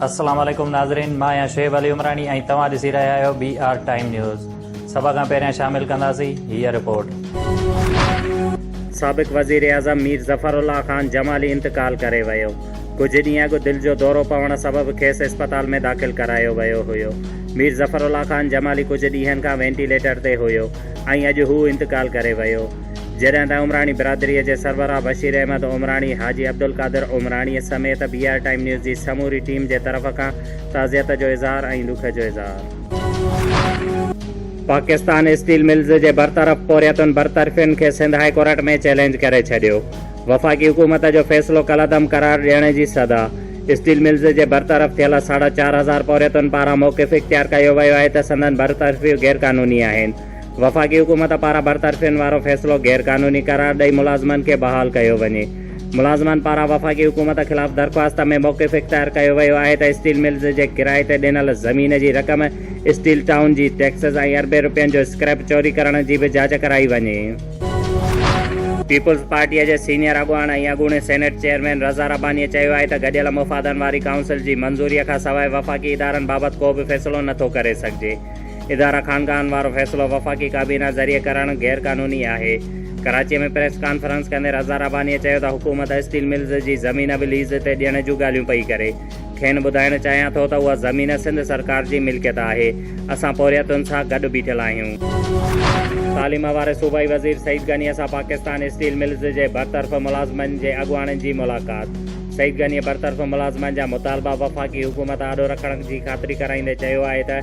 السلام عليڪم ناظرين مان آهيان شعيب علي عمراڻي ۽ توهان ڏسي رهيا آهيو بي آر ٽائيم نيوز سڀ کان پهريان شامل ڪنداسين هيء رپورٽ. سابق وزيراعظم مير ظفر الله خان جمالي انتقال ڪري ويو. ڪجهه ڏينهن اڳ دل جو دورو پوڻ سبب کيس اسپتال ۾ داخل ڪرايو ويو هيو. مير ظفر الله خان جمالي ڪجهه ڏينهن کان وينٽيليٽر تي هيو ۽ اڄ هو انتقال ڪري ويو. جڏهن ته عمراڻي برادريء جي سربراهه بشير احمد عمراڻي، حاجي عبدالقادر عمراڻيء سميت بي آر ٽائيم نيوز جي سموري ٽيم جي طرف کان تعزيت جو اظهار ۽ ڏک جو اظهار. پاڪستان اسٽيل ملز جي برطرف پورهيتن برطرفين کي سنڌ هاء ڪورٽ ۾ چئلينج ڪري ڇڏيو. وفاقي حڪومت جو فيصلو ڪالعدم قرار ڏيڻ جي صدا. اسٽيل ملز جي برطرف ٿيل ساڍا 4000 پورهيتن پاران موقف اختيار ڪيو ويو آهي ته سندن برطرفيون غيرقانوني آهن. وفاقي حڪومت پاران برطرفين وارو فيصلو غيرقانوني قرار ڏئي ملازمن کي بحال ڪيو وڃي. ملازمن پاران وفاقي حڪومت خلاف درخواست ۾ موقف اختيار ڪيو ويو آهي ته اسٽيل ملز جي ڪرائي تي ڏنل زمين جي رقم، اسٽيل ٽائون جي ٽيڪسز ۽ اربين رپين جو اسڪريپ چوري ڪرڻ جي به جاچ ڪرائي وڃي. پيپلز پارٽيء جي سينيئر اڳواڻ ۽ اڳوڻي سينيٽ چيئرمين رضا ربانيء چيو آهي ته گڏيل مفادن واري ڪائونسل جي منظوريء کان سواء وفاقي ادارن بابت ڪو به فيصلو نٿو ڪري سگهجي. ادارا خانگاهن وارو فيصلو وفاقي ڪابينا ذريعي ڪرڻ غير قانوني آهي. ڪراچيء ۾ پريس ڪانفرنس ڪندي رضا ربانيء چيو ته حڪومت اسٽيل ملز جي زمين به ليز تي ڏيڻ جون ڳالهيون پئي ڪري. کين ٻڌائڻ چاهيان ٿو ته اها زمين سنڌ سرڪار جي ملڪيت آهي. اسان پورهيتن سان گڏ بيٺل آهيون. تعليم واري صوبائي وزير سعيد غنيء سان پاڪستان اسٽيل ملز جي برطرف ملازمن جي اڳواڻن جي ملاقات. سعيد غنيء برطرف ملازمن جا مطالبا وفاقي حڪومت آڏو رکڻ جي خاطري ڪرائيندي چيو آهي ته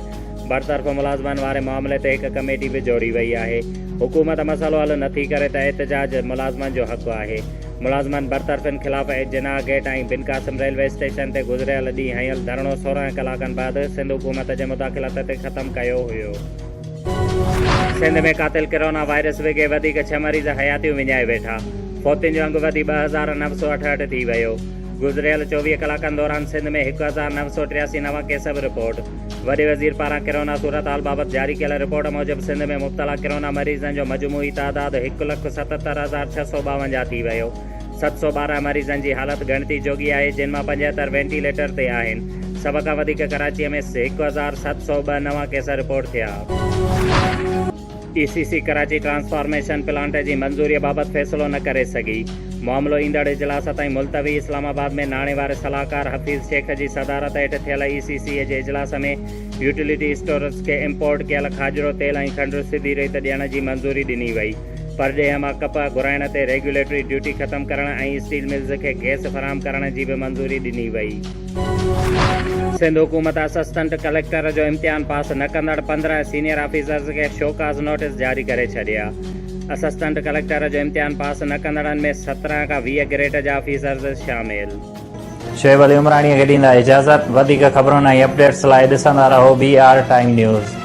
برطرف ملازمن واري معاملي تي هڪ ڪميٽي به جوڙي وئي آهي. حڪومت مسئلو حل نٿي ڪري ته احتجاج ملازمن جو حق آهي. ملازمن برطرفين خلاف Jinnah gate ۽ Bin Qasim railway station تي گذريل ڏينهن هنيل ڌرڻو 16 ڪلاڪن بعد سنڌ حڪومت جي مداخلت تي ختم ڪيو هيو. سنڌ ۾ قاتل ڪرونا وائرس وگهي وڌيڪ ڇهه مريض حياتيون وڃائي ويٺا، فوتين جو انگ وڌي 2968 ٿي ويو. گذريل 24 ڪلاڪن دوران سنڌ ۾ 1983 نوان ڪيس به رپورٽ. وڏي وزير پاران ڪرونا صورتحال بابت جاري ڪيل رپورٽ موجب سنڌ ۾ مبتلا ڪرونا مريضن جو مجموعي تعداد 1,77,652 ٿي ويو. 712 مريضن جي حالت ڳڻتي جوڳي آهي جن مان 75 وينٽيليٽر تي آهن. سڀ کان وڌيڪ ڪراچي ۾ 1702 نوان ڪيس رپورٽ ٿيا. E C C Karachi transformation plant جي منظوري بابت فيصلو نه ڪري سگهي، معاملو ايندڙ اجلاس تائين ملتوي اسلام آباد ۾ ناڻي واري صلاحڪار حفيظ شيخ جي صدارت هيٺ ٿيل اي سي سي جي اجلاس ۾ يوٽيلٽي اسٽورز کي امپورٽ ڪيل کاڄرو تيل ۽ کنڊ سڌي ريت ڏيڻ جي منظوري ڏني وئي، پرڏيهه مان ڪپهه گهرائڻ تي ريگيوليٽري ڊيوٽي ختم ڪرڻ ۽ اسٽيل ملز کي گئس فراهم ڪرڻ جي به منظوري ڏني وئي. سنڌ حڪومت اسسٽنٽ ڪليڪٽر جو امتحان پاس نه ڪندڙ 15 سينيئر آفيسرز کي شوڪاز نوٽيس جاري ڪري ڇڏيا. اسسٽنٽ ڪليڪٽر جو امتحان پاس نه ڪندڙن ۾ 17 کان 20 گريڊ جا آفيسرز شامل. شعيب علي عمراڻي کي ڏيندا اجازت، وڌيڪ خبرن ۽ اپڊيٽس لاء ڏسندا رهو بي آر ٽائيم نيوز.